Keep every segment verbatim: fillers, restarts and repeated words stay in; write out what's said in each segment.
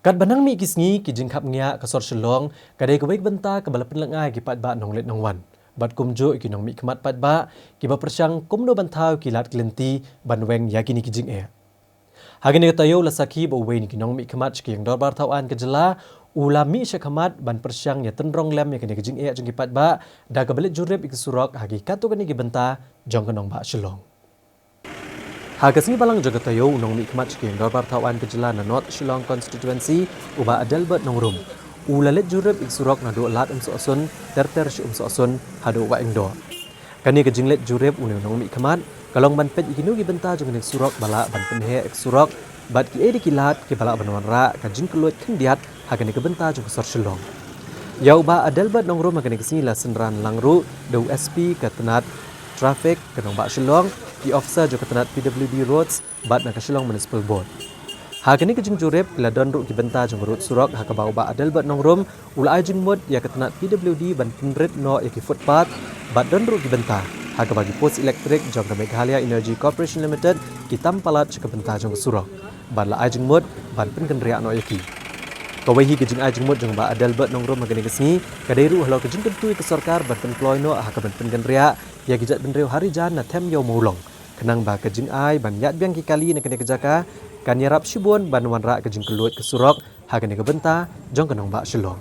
Katba nang mih ki sngi, ki jingkhapngiah ka sor Shillong ka dei kawei ka bynta kaba la pynlyngngai ïa ki paidbah nonglit nongwan, bad kumjuh ïa ki nongmihkhmat paidbah kiba pyrshang kumno ban thaw ïa ki lad ki lynti ban weng ïa kine ki jingeh. Ha kane ka taïew la sakhi ba uwei na ki nongmihkhmat sha ka ïing dorbar thaw aiñ ka jylla u la mih sha khmat ban pyrshang ïatynrong lem ïa kane ka jingeh jong ki paidbah da kaba leit jurip ïa ki surok ha ki katto katne ki bynta jong ka nongbah Shillong. Ha ka sngi Balang jong ka taïew, u nongmihkhmat sha ka ïing dorbar thaw aiñ ka jylla na North Shillong Constituency, u Bah Adelbert Nongrum, u la leit jurip ïa ki surok naduh Lad Umsohsun, ter ter sha Umsohsun haduh Wahingdoh. Kane ka jingleit jurip une u nongmihkhmat ka long ban peit ïa kino ki bynta jong kane ka surok ba lah ban pynheh ïa ka surok bad kiei de ki lad kiba lah ban wanrah ka jingkylluid khyndiat ha kane ka bynta jong ka sor Shillong. Ïa u Bah Adelbert Nongrum ha kane ka sngi la synran lang ruh da u S P ka tnat Traffic ka nongbah Shillong, ki officer jong ka tnat P W D Roads bad na ka Shillong Municipal Board. Ha kane ka jingjurip ki la don ruh ki bynta jong ka rud surok ha kaba u Bah Adelbert Nongrum u la ai jingmut ïa ka tnat P W D ban pynrit noh ïa ki footpath, bad don ruh ki bynta ha kaba ki post elektrik jong ka Meghalaya Energy Corporation Limited ki tam palat sha ka bynta jong ka surok, bad la ai jingmut ban pynkynriah noh ïa ki. Kawei hi ka jingai jingmut jong u Bah Adelbert Nongrum ha kane ka sngi ka dei ruh halor ka jingkyntu ïa ka sorkar ban pynkloi noh ha kaban pynkynriah ïa ki jaitbynriew Harijan na Them Ïew Mawlong, khnang ba ka jingai ban ïaid biang ki kali na kane ka jaka kan ïarap shibun ban wanrah ka jingkylluid ka surok ha kane ka bynta jong ka nongbah Shillong.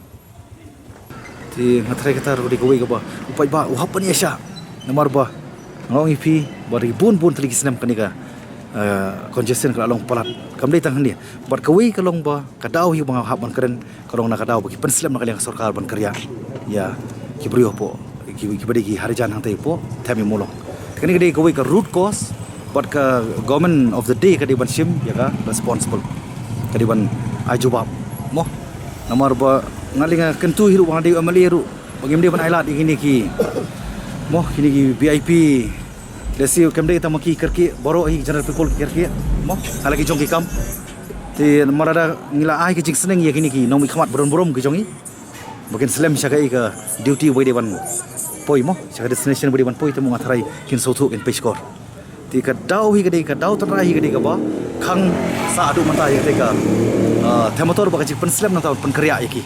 Te nga tharai kata ruh ka dei kawei kaba u paidbah u hap ban ïaishah, namar ba nga ong ïa phi ba ri bun bun tylli ki snem kane ka, eh, congestion ka la long palat. Kam dei tang hangne, bad kawei ka long ba ka daw hi ba nga hap ban kren ka long na ka daw ba ki pynslem na ka liang ka sorkar ban kyrïah ïa ki briew hapoh, ki, kiba dei ki Harijan hangtai hapoh Them Ïew Mawlong. Te kane ka dei kawei ka root cause, bad ka government of the day ka dei ban shim ïa ka responsible, ka dei ban ai jubab mo. Namar ba nga lyngngoh kyntu hi ruh ba nga dei M L A ruh ba ngim dei ban ai lad ïa kine ki mo, kine ki V I P. Lehse kam dei tang ma ki kyrkieh, baroh hi general people ki kyrkieh mo, ha la ki jong ki kam. Te namar lada ngi la ai ka jingsneng ïa kine ki nongmihkhmat burom burom ki jong ngi ba kin slem sha kaei ka duty ba dei ban poi mo, sha ka destination ba dei ban poi, te mo nga tharai kin sngewthuh, kin pyrshah. Te ka daw hi ka dei, ka daw tynrai hi ka dei kaba khang sa haduh mynta ïa ka, ah, Them Motor ba ka jingpynslem nangta ban pynkyrïah ïa ki.